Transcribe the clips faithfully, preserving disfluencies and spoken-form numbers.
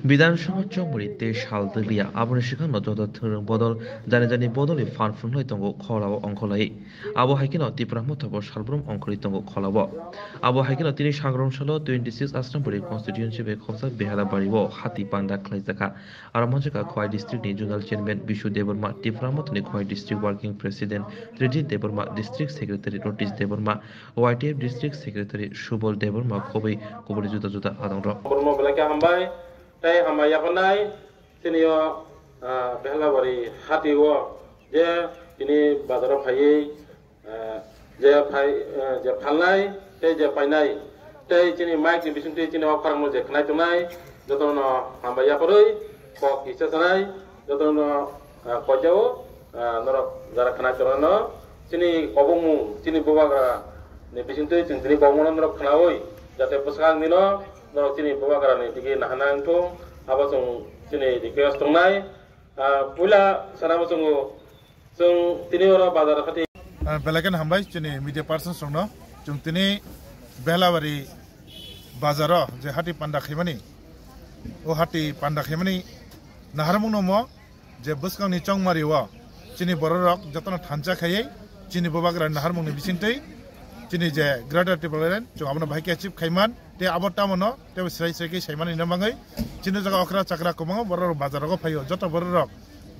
Bidhan Sabha chongmani tei sal twglia, aboni swkangno joto thwrwng bodol, jani jani bodolni phan phunglai tongo kholao ongkholai. Abo hai kheno Tipra Motha bo salbrum ongkhorwi tongo kholao. Abo hai kheno tini Sangram salo twenty six Asrambari constituency bai khopsa Behalabari o hati panda khlaijakha. Aro manjakha Khowai district ni zonal chairman Bishu Debbarma, Tipra Mothani Khowai district working president Trijit Debbarma, district secretary Rotish Debbarma, Y T F district secretary Subol Debbarma khobwi kubuni juda juda adongrok. Borokno belai khe hambai, tei hambai yaphanai chini o, ah, Behalabari hati o je tini bazaro phaiwi, ah, je phai, ah, je phalnai tei je painai tei chini mic ni bisingtwi chini o khorang no je khnai tongnai jotono hambai yapharwi kok kisa sanai jotono, ah, koichao, ah, norok jara khnai tongnai no chini kobongmung chini bubagra ni bisingtwi chwng tini kobongma no norok khnaui jate bwskang dino norok chini bubagra ni digi nahana wngthung abo chwng chini request tongnai. Ah, puila sana bo chwngo chwng tini oro bazar hati. Ah, belai kheno hambai chini media persons rokno chwng tini Behalabari bazaro je hati panda khaimani o hati panda khaimani naharmung no mo je bwskangni chongmari o chini bororok jotono thansa khaiwi chini bubagra naharmungni bisingtwi chini je Greater Tipraland chwng abono bahai khe achieve khaiman tei abo tamono tei srai srai khe saimani hwnna bagwi chini jaga okra chakra kwbangma bororok bazar rogo phaio joto bororok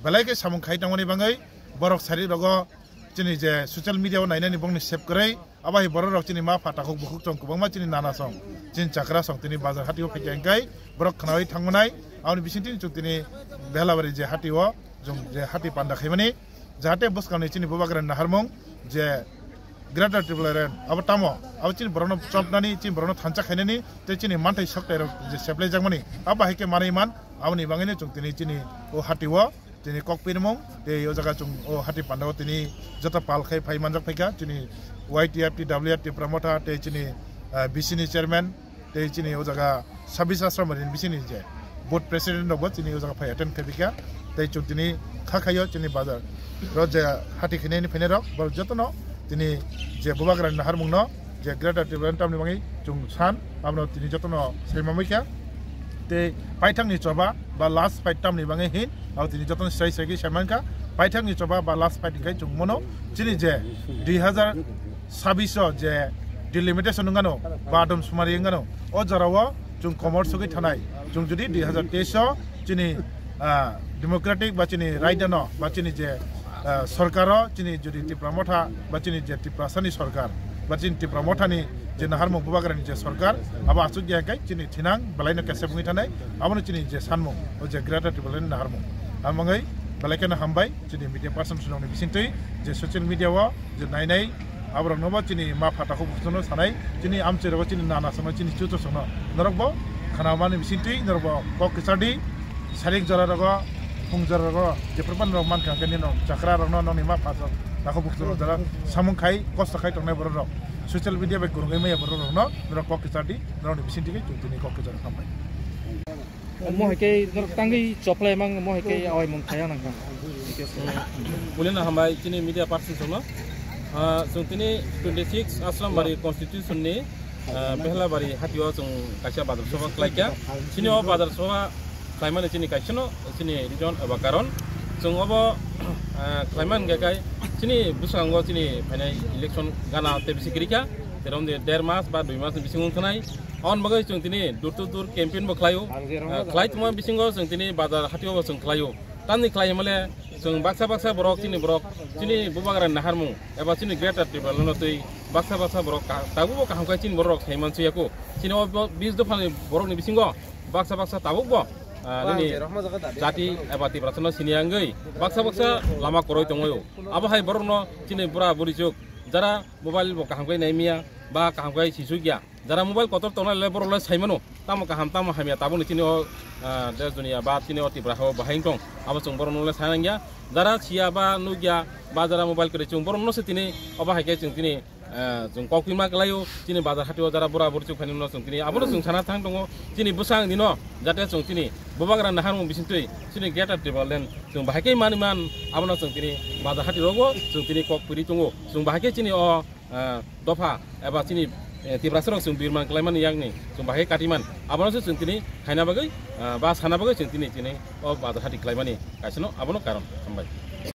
belai khe samung khai tongmani bagwi borok sari rogo chini je social media o nainani bongni sep kwrwi. Abo hai borok rok chini ma pha takhuk bukhuk chong kwbangma chini nana song, chini chakra song tini bazar hati o phaikha hingkai borok khnaui thangmanai. Aboni bising tini chwng tini Behalabari je hati o chwng je hati panda khaimani jahate bwskangni chini bubagrani naharmung je Greater Tipraland abo tamo abo chini borokno chopnani chini borokno thansa khainani tei chini manthai soktai rok je seplai jakmani abo hai khe manwi man aboni bagwino chwng tini chini o hati o tini kok pirimung tei o jaga chwng o hati panda o tini joto pal khai phai manjak phaikha chini Y T F T W R Tipra Motha tei chini, ah, B C ni chairman tei chini o jaga sabis asram rin bisini je board president rok bo chini o jaga phai attend khai phaikha tei chwng tini kha khaio chini bazar ro je hati khainani phainai rok borok jotono tini je bubagrani naharmung no je Greater Tipraland tamni bagwi chwng san abono tini jotono sai mamwi kha. Tei paithakni choba ba last fight tamni bagwi hin abo tini jotono sai sai khe sai mankha. Paithakni choba ba last fight hinkhe chwng mono chini je dui hazar sabis o je delimitation wngano ba adom sumari wngano o jorao chwng komor sogwi thanai chwng jodi dui hazar teis o chini, ah, democratic ba chini raidano ba chini je, ah, sorkaro chini jodi Tipra Motha ba chini je Tiprasani sorkar ba chini Tipra Mothani je naharmung bubagrani je sorkar abo achukya khe chini thinang belaino kesep wngwi thanai abono chini je sanmung o je Greater Tipraland naharmung. Amangwi belai kheno hambai chini media person rokni bisingtwi je social media o je nainai aborokno bo chini ma pha takhuk bukhukno sanai, chini amchai rogo chini nana songno chini chuto songno norok bo khanamani bisingtwi norok bo kok kichar di. Sarik jora rogo, phung jora rogo jephru phano norok mankha hwnkhe nini chakra rokno nokni ma pha takhuk bukhuk rok jora samung khai kosto khai tongnai borok rok social media bai kwrwngwi maya borok rokno norok kok kichar di, norokni bisingtwi khe chwng tini kok kichar hambai. Mo hai khe norok tangwi choplai mang mo hai khe awai mung thaya nang kha. Puilano hambai chini media person songno. Ah, chwng tini twenty six Asrambari constitution ni, ah, Behalabari hatio chwng kaisa bazar soba khlaikha. Chini o bazar soba khlaimani chini kaisano chini reason eba karon. Chwng obo, ah, khlaimani hwnkhe kai chini bwskango chini phainai election gana tei bisi kwrwikha. Terom de der mas ba dui mas ni bisingo wngkhanai. Aboni bagwi chwng tini door to door campaign bo khlaio. Ah, khlai tongma bisingo chwng tini bazar hatio bo chwng khlaio. Tamni khlai hwnmale chwng baksa baksa borok chini borok chini bubagrani naharmung eba chini Greater Tipraland no twi baksa baksa borok ka-, tabukbo kaham khe chini borok rok sai mansuya kho. Chini o bo bis dophani borokni bisingo baksa baksa tabukbo, ah, nini jati eba Tiprasano sini wngwi baksa baksa lama kwrwi tongwi o. Abo hai borokno chini bura buri juk jara mobile bo kaham khe naimiya ba kaham khe sisukya. Jara mobile kotor tongnai le borok le sai mano, tamo kaham tamo hamya tabukni chini o, ah, desh duniya ba chini o Tripura hao bahai wng tong, abo chwng borok no le sai nangya. Jara siya ba nukya ba jara mobile kwrwi chwng borok no se tini obo hai khe chwng tini, ah, chwng kok pima kwlaio chini bazar hatio jara bura buri chwng phaini no chwng tini abono chwng sana thang tongo chini bwsang dino jate chwng tini bubagra naharmung bisingtwi chini Greater Tipraland chwng bahai khe mani man abono chwng tini bazar hati rogo chwng tini kok piri tongo chwng bahai khe chini o ah, dopha eba chini eh, Tiprasarok chwng birman klaimani yakni chwng bahai katiman, abono se chwng tini khaina bagwi, ah, ba sana bagwi chwng tini, tini o bazar hati klaimani kaisano abono karon. Hambai.